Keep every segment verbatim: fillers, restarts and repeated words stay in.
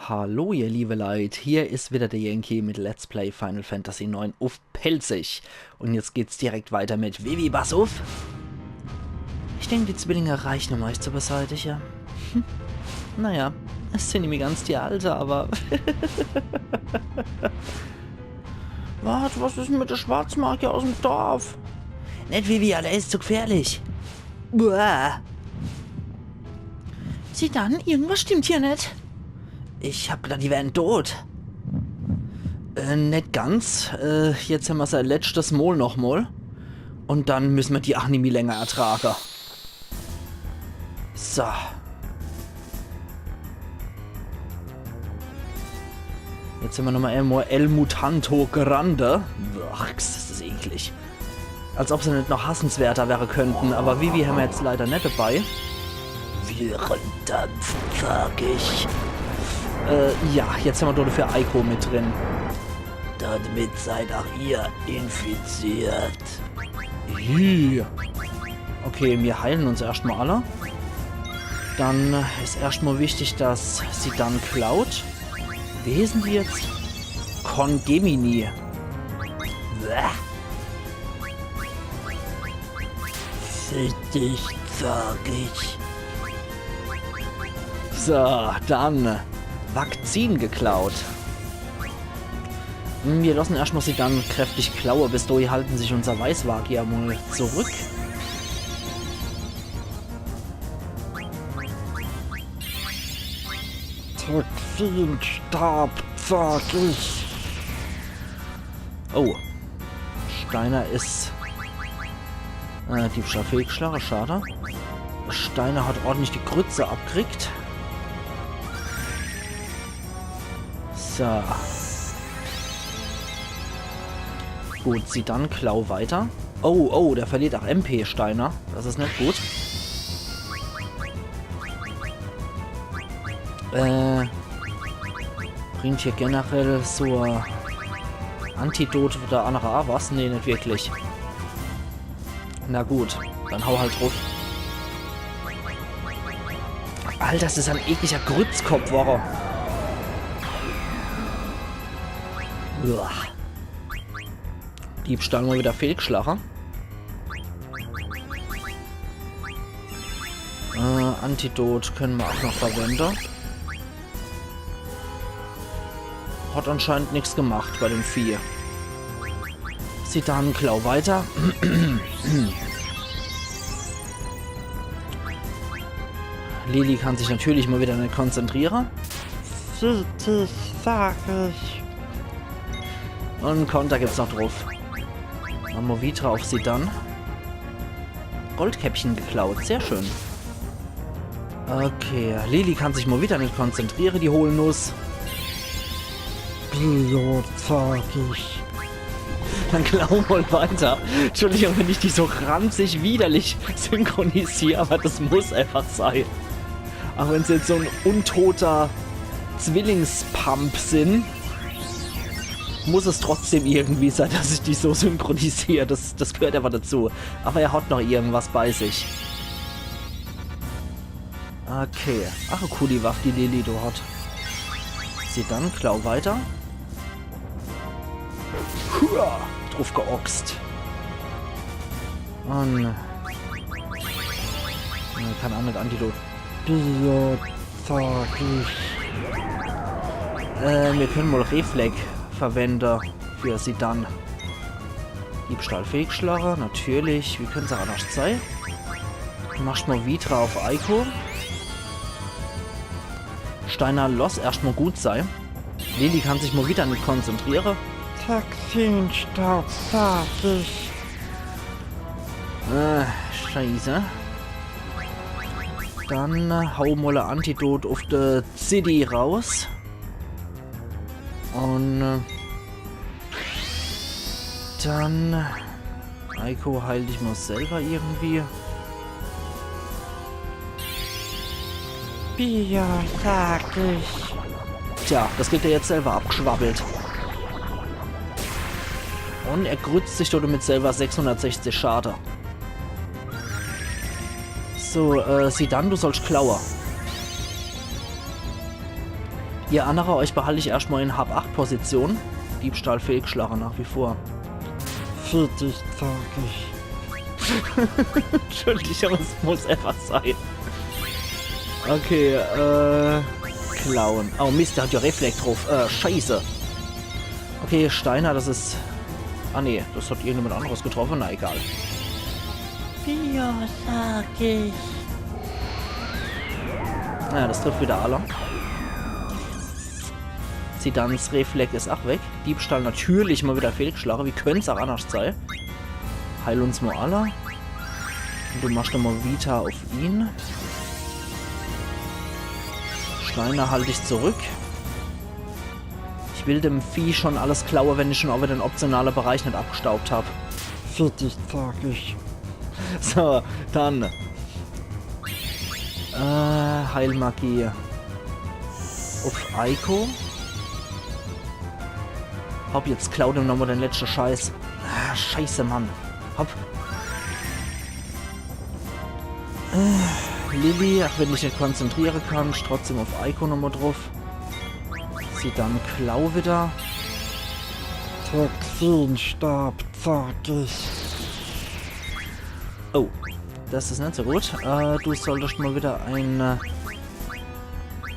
Hallo ihr liebe Leit, hier is wieder der Yankee mit Let's Play Final Fantasy neun uff Pälzisch. Und jetzt geht's direkt weiter mit Vivi Bassuff. Ich denk, die Zwillinge reichen, um euch zu beseitigen. Hm. Naja, es sind nämlich ganz die Alte, aber... Wart, was is denn mit de Schwarzmagier aus'm Dorf? Net Vivi, der is zu gefährlich. Uah. Zidane, irgendwas stimmt hier net. Ich hab gedacht, die wären tot. Äh, net ganz. Äh, jetzt hämmer se letschtes Mol nochmol. Und dann müsse mer die ach nimmi länger ertrage. So. Jetzt hämmer nochmol emol El Mutanto Grande. Ach, is des eklig. Als ob se net noch hassenswerter wäre könnten, aber Vivi hämmer jetzt leider net dabei. Virendampf, sag ich. Äh, ja, jetzt hämmer dafür Eiko mit drin. Damit seid auch ihr infiziert. Ih. Okay, mir heilen uns erscht mol alle. Dann is erscht mol wichtig, dass Zidane klaut. Wie hießen die jetzt? Congemini. Bäh. Fick dich, sag ich. So, dann Vakzin geklaut. Hm, mir lossen erscht mol Zidane kräftig klaue, bis dohi halten sich unser Weißmagier mol zurück. Toxinstab, sag ich. Oh. Steiner is, äh, Diebstahl fehlgeschlagen, schade. Steiner hat ordentlich die Grütze abgekriegt. So. Gut, Zidane, klau weiter. Oh, oh, der verliert auch M P, Steiner. Des is net gut. Äh, bringt hier generell so, äh, Antidot oder annere a was? Nee, net wirklich. Na gut, dann hau halt druff. Alter, des is en ekliger Grützkopf, wor er. Uah. Diebstahl mol wieder fehlgeschlagen. Äh, Antidot könne mer auch noch verwende. Hat anscheinend nix gemacht bei dem Vieh. Zidane, klau weiter. Lili kann sich natürlich mol wieder net konzentriere. Fick dich, sag ich. Und Konter gibt's noch druff. Mache mer Vitra uff Zidane. Goldkäppchen geklaut, sehr schön. Okay, Lili kann sich mol wieder net konzentriere, die Hohlnuss. Bio, sag ich. Dann klau mol weiter. Entschuldigung, wenn ich die so ranzig widerlich synchronisier, aber des muss einfach sei. Auch wenn se jetzt so en untoter Zwillingspump sin, muss es trotzdem irgendwie sei, dass ich die so synchronisier. Des, des gehört einfach dazu. Aber er hat noch irgendwas bei sich. Okay. Ach, e cooli Waff, die Lili do hat. Zidane, klau weiter. Hua! Druff geoxt. Und, äh, kann auch net Antidot. Bio, sag ich. Äh, mir könne mol Reflex verwende für Zidane. Diebstahl fehlgeschlagen, natürlich. Wie könnt's auch annerscht sei? Machscht mol Vitra uff Eiko. Steiner, loss erscht mol gut sei. Lili kann sich mol wieder net konzentriere. Toxinstaub, sag ich. Äh, scheiße. Dann, äh, hau mol e Antidot uff de Cidi raus. Und, äh, dann, Eiko, heil dich mol selber irgendwie. Bio, sag ich. Tja, des kriegt er jetzt selber abgeschwabbelt. Und er grützt sich damit selber sechshundertsechzig Schade. So, äh, Zidane, du sollscht klaue. Ihr annere, euch behalt ich erscht mol in Hab-acht-Position. Diebstahl fehlgeschlage nach wie vor. Fick dich, sag ich. Entschuldigung, es muss einfach sein. Okay, äh, klauen. Oh Mist, der hat ja Reflekt druff. Äh, scheiße. Okay, Steiner, das is... Ah nee, das hat irgendjemand anderes getroffe. Na egal. Bio, sag ich. Naja, das trifft wieder alle. Zidanes Reflekt is ach weg. Diebstahl natürlich mol wieder fehlgeschlage. Wie könnt's ach annerscht sei? Heil uns mol alle. Un du machscht nochmol Vita uff ihn. Steiner, halt dich zurück. Ich will dem Vieh schon alles klaue, wenn ich schon awwer den optionale Bereich net abgestaubt hab. Fick dich, sag ich. So, dann. Äh, Heilmagie. Uff Eiko. Hopp, jetzt klaut em nochmol den letschte Scheiß. Ah, scheiße, Mann. Hopp. Äh, Lilly, ach wenn ich net konzentriere kann, ich trotzdem uff Eiko nochmol druff. Zidane, klau wieder. Toxinstab, zack ich. Oh, das is net so gut. Äh, du solltest mol wieder ein, äh,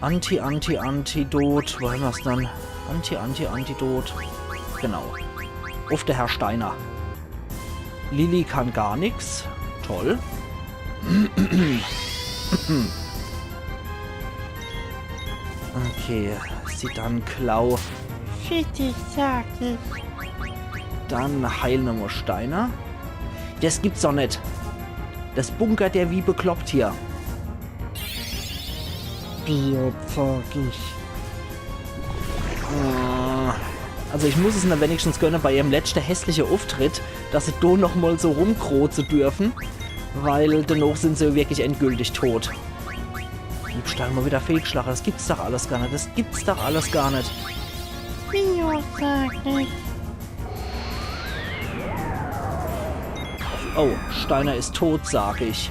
Anti, Anti, Antidot. Wo hämmer's dann? Anti, Anti, Antidot. Genau. Uff de Herr Steiner. Lilly kann gar nix. Toll. Okay, Zidane, klau. Fick dich, sag ich. Dann heil nochmol Steiner. Das gibt's doch net. Das bunkert der wie bekloppt hier. Bio, zack ich. Äh, also ich muss es ihne wenigstens gönne bei ihrem letschte hässliche Ufftritt, dass se do nochmol so rumkroze dürfen, weil danoch sin se wirklich endgültig tot. Diebstahl mol wieder fehlgeschlage. Das gibt's doch alles gar net. Das gibt's doch alles gar net. Bio, sag ich. Oh, Steiner is tot, sag ich.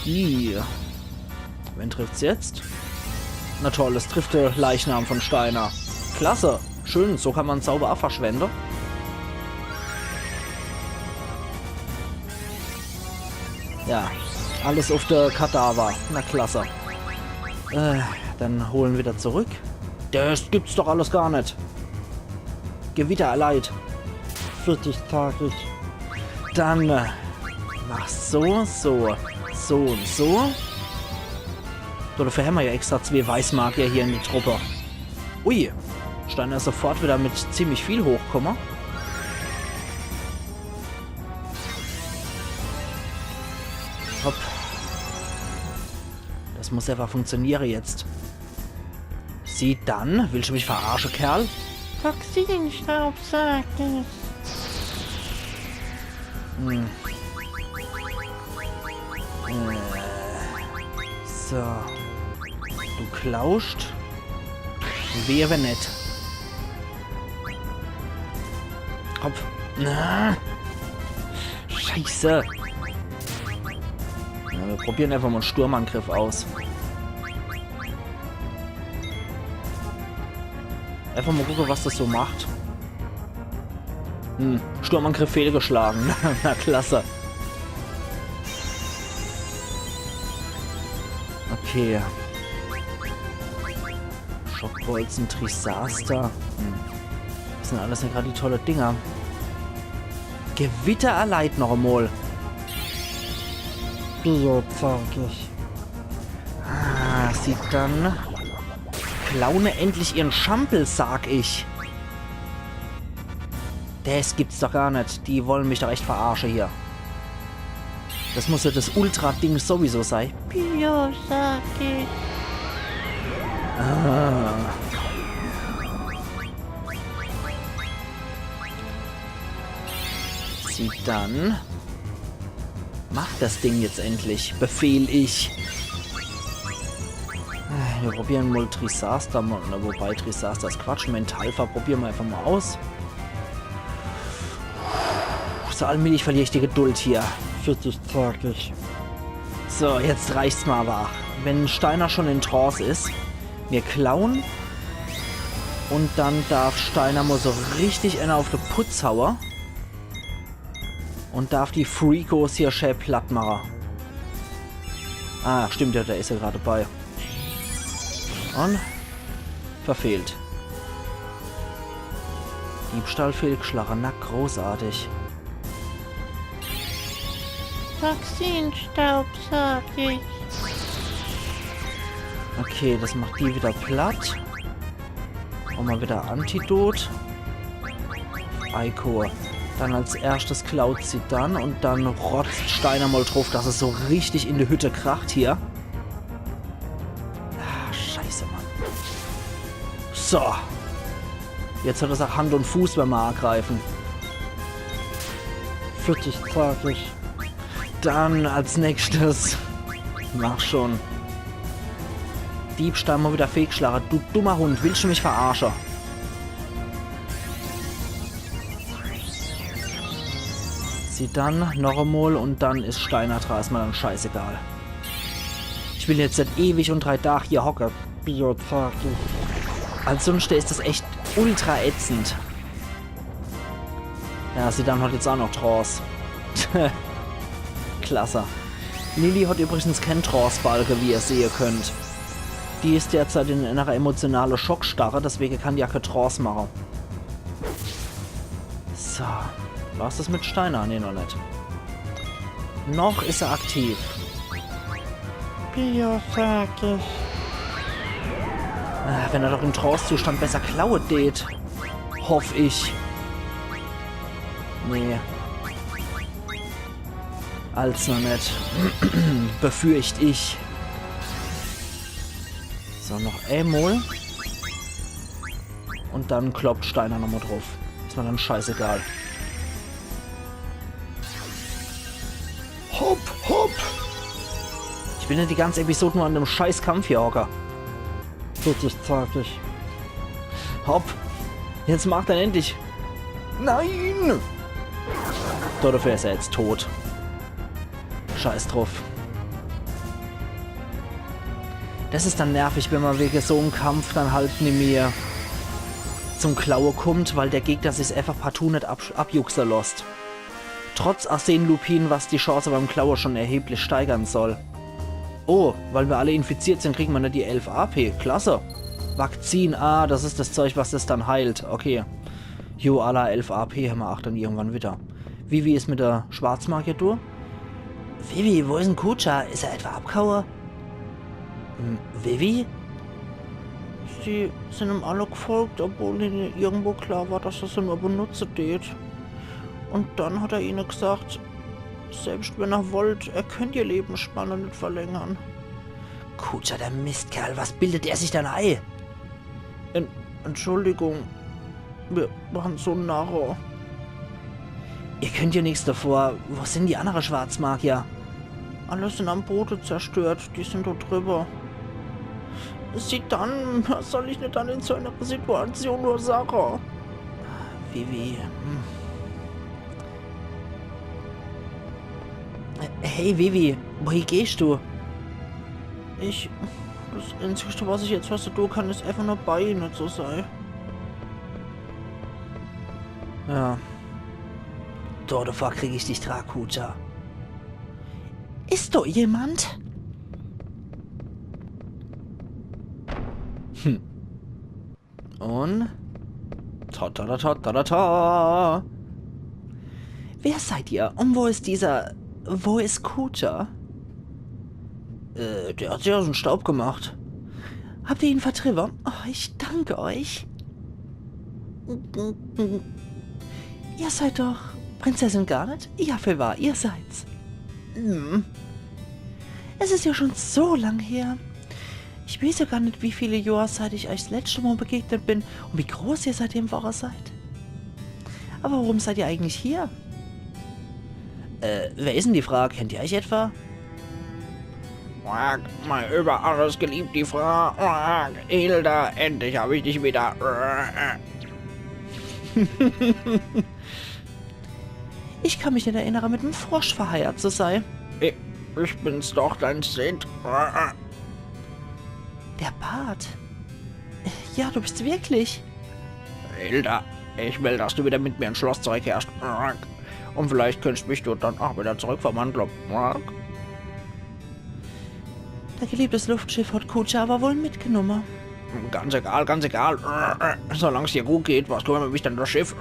Ih. Wen trifft's jetzt? Na toll, es trifft de Leichnam von Steiner. Klasse. Schön, so kann ma Zauber ach verschwende. Ja, alles uff de Kadaver. Na klasse. Äh, dann holen wieder zurück. Das gibt's doch alles gar net. Gewitter erleid. Fick dich, zack ich. Dann, äh, mach so, so, so un so. So, dafür hämmer ja extra zwee Weißmagier hier in de Truppe. Ui, Steiner is sofort wieder mit ziemlich viel hochkomme. Hopp. Das muss einfach funktioniere jetzt. Zidane, willscht du mich verarsche, Kerl? Toxinstaub, sag ich. Hm. Äh. So. Du klauscht. Wehe, wenn net. Hopp. Na. Scheiße. Ja, wir probieren einfach mal einen Sturmangriff aus. Einfach mal gucken, was das so macht. Hm, Sturmangriff fehlgeschlagen. Na klasse. Okay. Schockbolzen, Trisaster. Hm. Das sind alles nicht gerade die tolle Dinger. Gewitter erleid noch einmal. Bio, sag ich. Ah, Zidane. Klaue endlich ihren Schampel, sag ich. Das gibt's doch gar nicht. Die wollen mich doch echt verarsche hier. Das muss ja das Ultra-Ding sowieso sein. Bio, sag ich. Ah. Zidane. Mach das Ding jetzt endlich, befehl ich. Wir probieren mal Trisaster, mal, na, wobei Trisaster ist Quatsch. Mentalfa probieren wir einfach mal aus. So allmählich verliere ich die Geduld hier. Fick dich, sag ich. So, jetzt reicht's mal aber. Wenn Steiner schon in Trance ist, Mir klauen. Und dann darf Steiner mol so richtig ener auf de Putz haue. Und darf die Freakos hier schä platt mache. Ah, stimmt ja, der is ja grad bei. Und verfehlt. Diebstahl fehlgeschlagen. Na, großartig. Toxinstaub, sag ich. Okay, das macht die wieder platt. Und mal wieder Antidot. Eiko. Dann als erstes klaut sie dann und dann rotzt Steiner mal drauf, dass es so richtig in die Hütte kracht hier. Ah, scheiße, Mann. So. Jetzt hat es auch Hand und Fuß, wenn wir angreifen. Fertig, fertig. Dann als nächstes. Mach schon. Diebstahl mal wieder fehlgeschlagen. Du dummer Hund, willst du mich verarschen? Sie dann noch einmal und dann is Steiner dra, is mir dann scheißegal. Ich will jetzt net ewig und drei Tag hier hocke. Biotaki. Als sonst is das echt ultra ätzend. Ja, Zidane hat jetzt auch noch Trance. Klasse. Lilly hat übrigens kein Trance-Balke, wie ihr sehe könnt. Die is derzeit in einer emotionalen Schockstarre, deswegen kann die ja kein Trance machen. So. War's das mit Steiner? Nee, noch net. Noch is er aktiv. Biotaki. Ah, wenn er doch im Trance-Zustand besser klaue tät. Hoff ich. Nee. Als noch net. Befürcht ich. So, noch emol. Und dann kloppt Steiner nochmal drauf. Is mir dann scheißegal. Hopp, hopp! Ich bin ja die ganze Episode nur an dem scheiß Kampf hier hocke. Fertig, fertig. Hopp! Jetzt macht er endlich. Nein! So, dafür is er jetzt tot. Scheiß drauf. Das is dann nervig, wenn man wege so em Kampf dann halt nimmi zum Klaue kommt, weil der Gegner sich's einfach partout net ab abjuckse losst. Trotz Arsen Lupin, was die Chance beim Klaue schon erheblich steigern soll. Oh, weil wir alle infiziert sind, kriegen wir net die elf A P. Klasse. Vakzin A, das is das Zeug, was das dann heilt. Okay. Jo, alla elf A P hämmer ach dann irgendwann wieder. Vivi is mit der Schwarzmagier durch. Vivi, wo is en Kuja? Is er etwa abgehaue? Hm, Vivi? Sie sind ihm alle gefolgt, obwohl ihnen irgendwo klar war, dass er sie nur benutze tät. Und dann hat er ihnen gesagt, selbst wenn er wollt, er könnt ihr Lebensspanne net verlängern. Kuja, der Mistkerl, was bildet er sich dann ei? En Entschuldigung, wir waren so narre. Ihr könnt ja nix davor. Wo sind die andere Schwarzmagier? Alle sind am Boden zerstört, die sind dort drüber. Zidane, was soll ich denn dann in so einer Situation nur sagen? Vivi. Hm. Hey Vivi, wohin gehst du? Ich. Das Einzige, was ich jetzt was tun kann, is einfach nur bei ihnen zu sein. Ja. Do, davor krieg ich dich dra, Kuja. Is do jemand? Hm. Und. Ta, ta, ta, ta, ta, ta, ta. Wer seid ihr? Und wo ist dieser. Wo ist Kuja? Äh, der hat sich aus dem Staub gemacht. Habt ihr ihn vertrieben? Oh, ich danke euch. Ihr seid doch Prinzessin Garnet? Ja, fürwahr, ihr seid's. Hm. Es ist ja schon so lang her. Ich weiß ja gar nicht, wie viele Jahre, seit ich euch das letzte Mal begegnet bin und wie groß ihr seitdem geworden seid. Aber warum seid ihr eigentlich hier? Äh, wer ist denn die Frau? Kennt ihr euch etwa? Quack, mein über alles geliebte Frau. Quack, Hilda, endlich hab ich dich wieder. Ich kann mich nicht erinnern, mit einem Frosch verheiratet zu sein. Ich, ich bin's doch, dein Cid. Der Bart. Ja, du bist's wirklich. Hilda, ich will, dass du wieder mit mir ins Schloss zurückkehrst. Und vielleicht könntest mich du dann auch wieder zurückverwandeln. Dein geliebtes Luftschiff hat Kuja aber wohl mitgenommen. Ganz egal, ganz egal. Solange es dir gut geht, was kümmert mich denn das Schiff?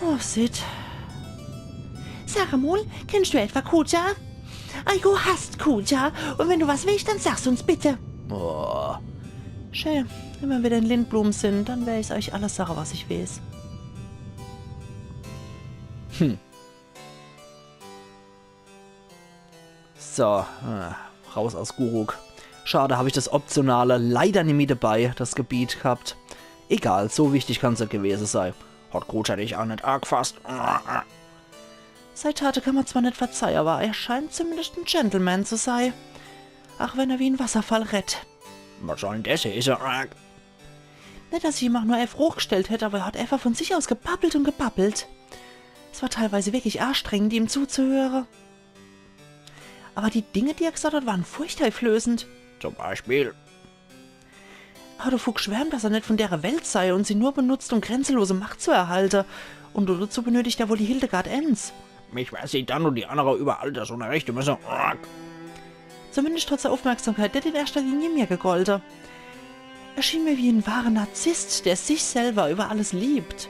Oh, Cid. Sag mal, kennst du etwa Kuja? Aiko hasst Kuja. Und wenn du was weißt, dann sag's uns bitte. Oh. Schön. Wenn wir wieder in Lindblum sind, dann werde ich euch alles sagen, was ich weiß. Hm. So, äh, raus aus Guruk. Schade, hab ich das Optionale leider nimmi dabei, das Gebiet gehabt. Egal, so wichtig kann's net gewesen sein. Hat Kuja dich auch net angefasst? Sei Tate kann man zwar net verzeihen, aber er scheint zumindest ein Gentleman zu sein. Auch wenn er wie ein Wasserfall rett. Was soll denn das heißen? Net, dass ich ihm auch nur eine Frage gestellt hätte, aber er hat einfach von sich aus gebabbelt und gebabbelt. Es war teilweise wirklich anstrengend, ihm zuzuhören. Aber die Dinge, die er gesagt hat, waren furchteinflößend. Zum Beispiel? Er hat davon geschwärmt, dass er net von der Welt sei und sie nur benutzt, um grenzenlose Macht zu erhalten. Und dazu benötigt er wohl die Hildegard Ens. Mich, wer sie dann und die andere über all das unterrichten müssen. Zumindest hat seine Aufmerksamkeit net in erster Linie mir gegolten. Er schien mir wie ein wahrer Narzisst, der sich selber über alles liebt.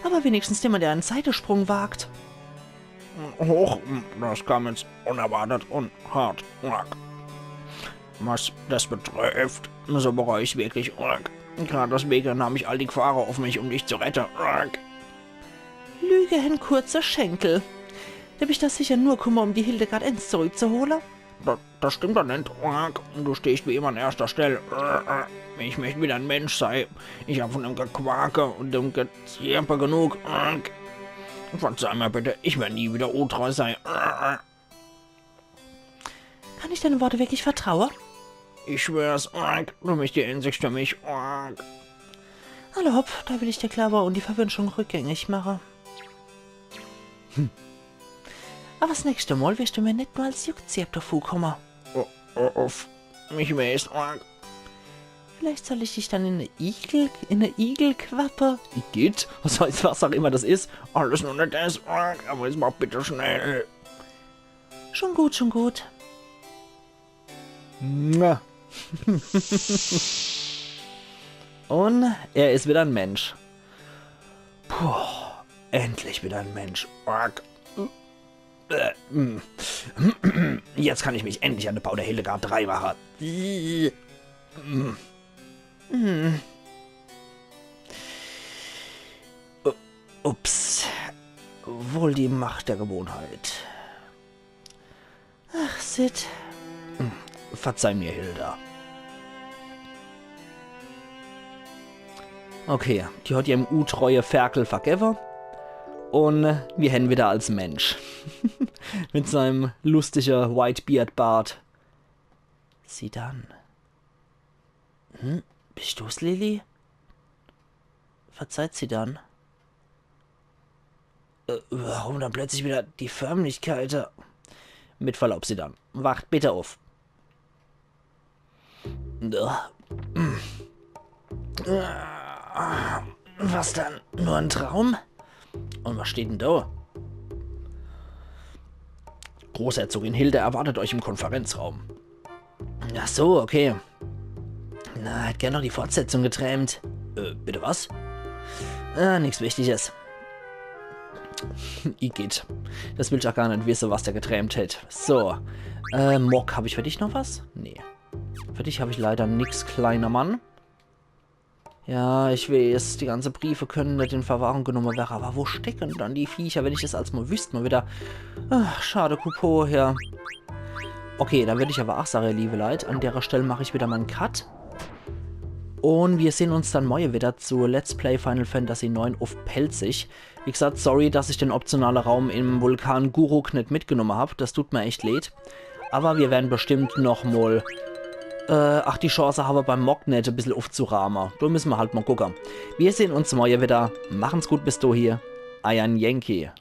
Aber wenigstens jemand, der einen Seitensprung wagt. Hoch, das kam jetzt unerwartet und hart. Was das betrifft, so bereue ich wirklich. Gerade deswegen nahm ich all die Gefahren auf mich, um dich zu retten. Lüge hen kurze Schenkel. Du bist da sicher nur gekommen, um die Hildegard Ens zurückzuholen. Das, das stimmt doch net. Du stehst wie immer an erster Stelle. Ich möchte wieder ein Mensch sein. Ich hab von dem Gequake und dem Gezirpe genug. Verzeih mir bitte, ich werde nie wieder untreu sein. Kann ich deine Worte wirklich vertrauen? Ich schwör's, du bist die einzigste für mich. Alla hopp, da will ich dir glauben und die Verwünschung rückgängig machen. Hm. Aber das nächste Mal wirst du mir net nur als Juckzirp davorkommen. Oh, oh, uff. Mich weh's. Vielleicht soll ich dich dann in eine Igel, in eine Igelquappe? Igitt? Was heißt, was auch immer das ist? Alles nur net das. Aber jetzt mach bitte schnell. Schon gut, schon gut. Mua. Und er ist wieder ein Mensch. Puh, endlich wieder ein Mensch. Äh, mm. Jetzt kann ich mich endlich an die Bau der Hildegard drei machen. Mm. Mm. U-, ups. Wohl die Macht der Gewohnheit. Ach, Cid. Hm, verzeih mir, Hilda. Okay, die hat ihrem utreue Ferkel vergebe. Und wir hen wieder als Mensch. Mit seinem lustige Whitebeard-Bart. Zidane. Hm? Bist du's, Lili? Verzeiht Zidane. Äh, warum dann plötzlich wieder die Förmlichkeit? Mit Verlaub, Zidane. Wacht bitte auf. Äh, was dann? Nur ein Traum? Und was steht denn da? Großherzogin Hilda erwartet euch im Konferenzraum. Ach so, okay. Na, hätt gern noch die Fortsetzung geträumt. Äh, bitte was? Ah, nix Wichtiges. Igitt. Das will ich auch gar net wisse, was der geträumt hätt. So. Äh, Mog, hab ich für dich noch was? Nee. Für dich hab ich leider nix, kleiner Mann. Ja, ich weeß, die ganze Briefe können net in Verwahrung genommen werre, aber wo stecken dann die Viecher, wenn ich das als mal wüsst, mal wieder. Ach, schade, Kupo, ja. Okay, dann würd ich aber auch sagen, liebe Leit, an derer Stell mach ich wieder meinen Cut. Und wir sehen uns dann morgen wieder zu Let's Play Final Fantasy neun auf Pälzisch. Wie gesagt, sorry, dass ich den optionalen Raum im Vulkan Guruk net mitgenommen hab. Das tut mir echt leid. Aber wir werden bestimmt noch mal, äh, ach, die Chance haben, beim Mognet ein bisschen aufzuraumen. Da müssen wir halt mal gucken. Wir sehen uns morgen wieder. Machen's gut bis dahin. Euer Yankee.